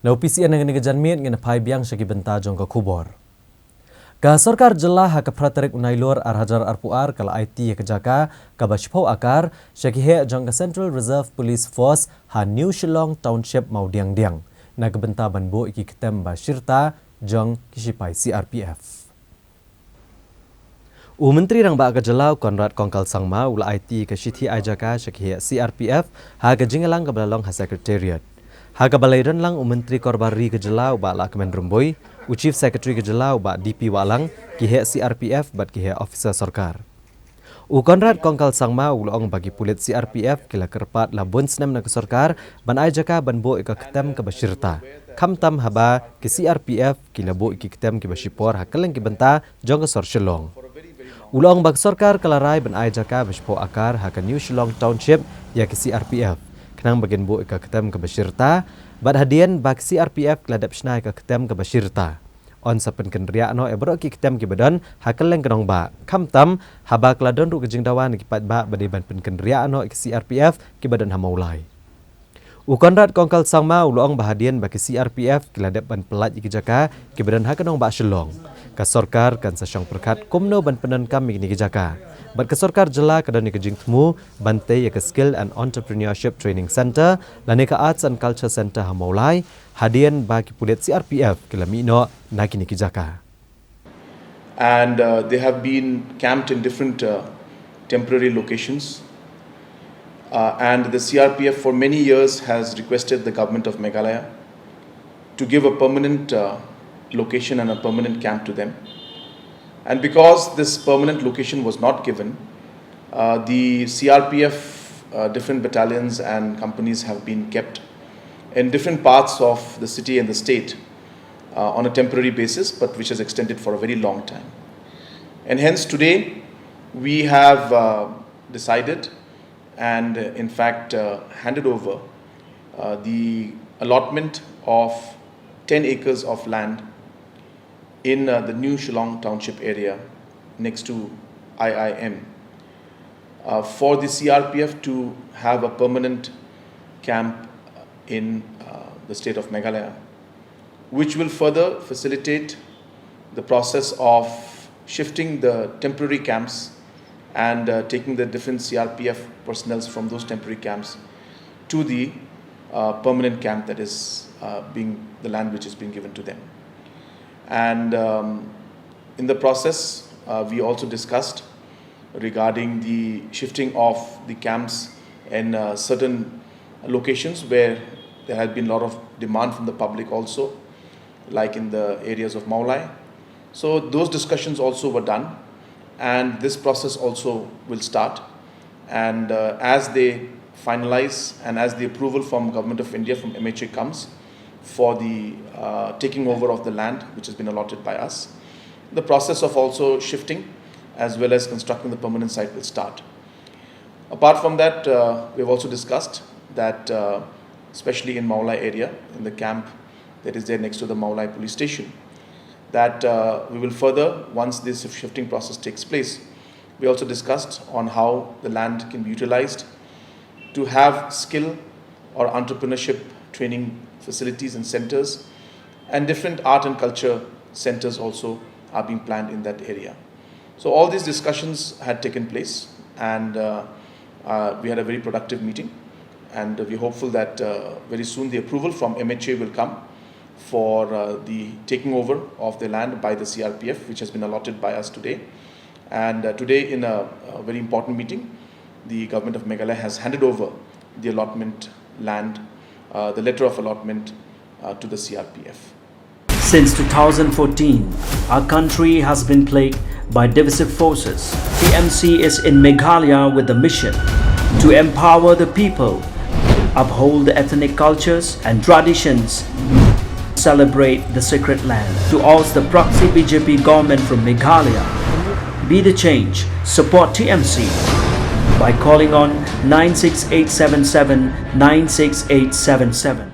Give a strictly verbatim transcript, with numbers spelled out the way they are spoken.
Na U P C N na kane ka janmiet ngin phai biang sha ki bynta jong ka khubor. Ka sorkar jylla ha ka phra tarik u Nailur ar hajar arphew ar ka la aiti ïa ka jaka kaba shiphew akar sha ki heh jong ka Central Reserve Police Force ha New Shillong Township Mawdiangdiang na ka bynta ban buh ïa ki ktem ba shirta jong ki shipai C R P F. U Myntri Rangbah ka jylla u Conrad Kongkal Sangma u la aiti ka shithi ai jaka sha ki heh C R P F ha ka jingïalang kaba la long ha Secretariat. Ha kaba la ïadon lang u Myntri Korbar Ri ka jylla u Bah Lahkmen Rymbui, u Chief Secretary ka jylla u Bah D P Wahlang, ki heh C R P F bad ki heh officer sorkar. U Conrad Kongkal Sangma u la ong ba ki pulit C R P F ki la kyrpad la bun snem na ka sorkar ban ai jaka ban buh ïa ka ktem kaba shirta, khamtam haba ki C R P F ki la buh ïa ki ktem kiba shipor ha kylleng ki bynta jong ka sor Shillong. U la ong ba ka sorkar ka la rai ban ai jaka ba shiphew akar ha ka New Shillong Township ïa ki C R P F khnang ba kin buh ïa ka ktem kaba shirta, bad hadien ba ki C R P F ki la dep shna ïa ka ktem kaba shirta, yn sa pynkynriah noh ïa baroh ki ktem kiba don ha kylleng ka nongbah, khamtam haba ka la don ruh ka jingdawa na ki paidbah ba dei ban pynkynriah noh ïa ki C R P F kiba don ha Mawlai. U Conrad Kongkal Sangma u la ong ba hadien ba ki C R P F ki la dep ban pyllait ïa ki jaka kiba don ha ka nongbah Shillong, ka sorkar kan sa shong pyrkhat kumno ban pyndonkam ïa kine ki jaka. Bad ka sorkar jylla ka don ïa ka jingthmu ban tei ïa ka Skill and Entrepreneurship Training Centre lane ka Arts and Culture Centre ha Mawlai, hadien ba ki pulit C R P F ki la mih noh na kine ki jaka. And uh, they have been camped in different uh, temporary locations. Uh, and the C R P F for many years has requested the government of Meghalaya to give a permanent uh, location and a permanent camp to them. And because this permanent location was not given, uh, the C R P F uh, different battalions and companies have been kept in different parts of the city and the state uh, on a temporary basis, but which has extended for a very long time. And hence today, we have uh, decided and uh, in fact uh, handed over uh, the allotment of ten acres of land in uh, the new Shillong Township area next to I I M uh, for the C R P F to have a permanent camp in uh, the state of Meghalaya, which will further facilitate the process of shifting the temporary camps and uh, taking the different C R P F personnel from those temporary camps to the uh, permanent camp that is uh, being the land which is being given to them. And um, in the process, uh, we also discussed regarding the shifting of the camps in uh, certain locations where there had been a lot of demand from the public also, like in the areas of Mawlai. So those discussions also were done, and this process also will start. And uh, as they finalize and as the approval from Government of India, from M H A comes for the uh, taking over of the land which has been allotted by us, the process of also shifting as well as constructing the permanent site will start. Apart from that, uh, we've also discussed that, uh, especially in Mawlai area, in the camp that is there next to the Mawlai police station, that uh, we will further, once this shifting process takes place, we also discussed on how the land can be utilized to have skill or entrepreneurship training facilities and centers, and different art and culture centers also are being planned in that area. So all these discussions had taken place, and uh, uh, we had a very productive meeting, and we're hopeful that uh, very soon the approval from M H A will come for uh, the taking over of the land by the C R P F, which has been allotted by us today. And uh, today, in a, a very important meeting, the government of Meghalaya has handed over the allotment land, uh, the letter of allotment uh, to the C R P F. Since two thousand fourteen, our country has been plagued by divisive forces. T M C is in Meghalaya with the mission to empower the people, uphold the ethnic cultures and traditions, celebrate the sacred land. To oust the proxy B J P government from Meghalaya, be the change, support T M C by calling on nine six eight seven seven nine six eight seven seven.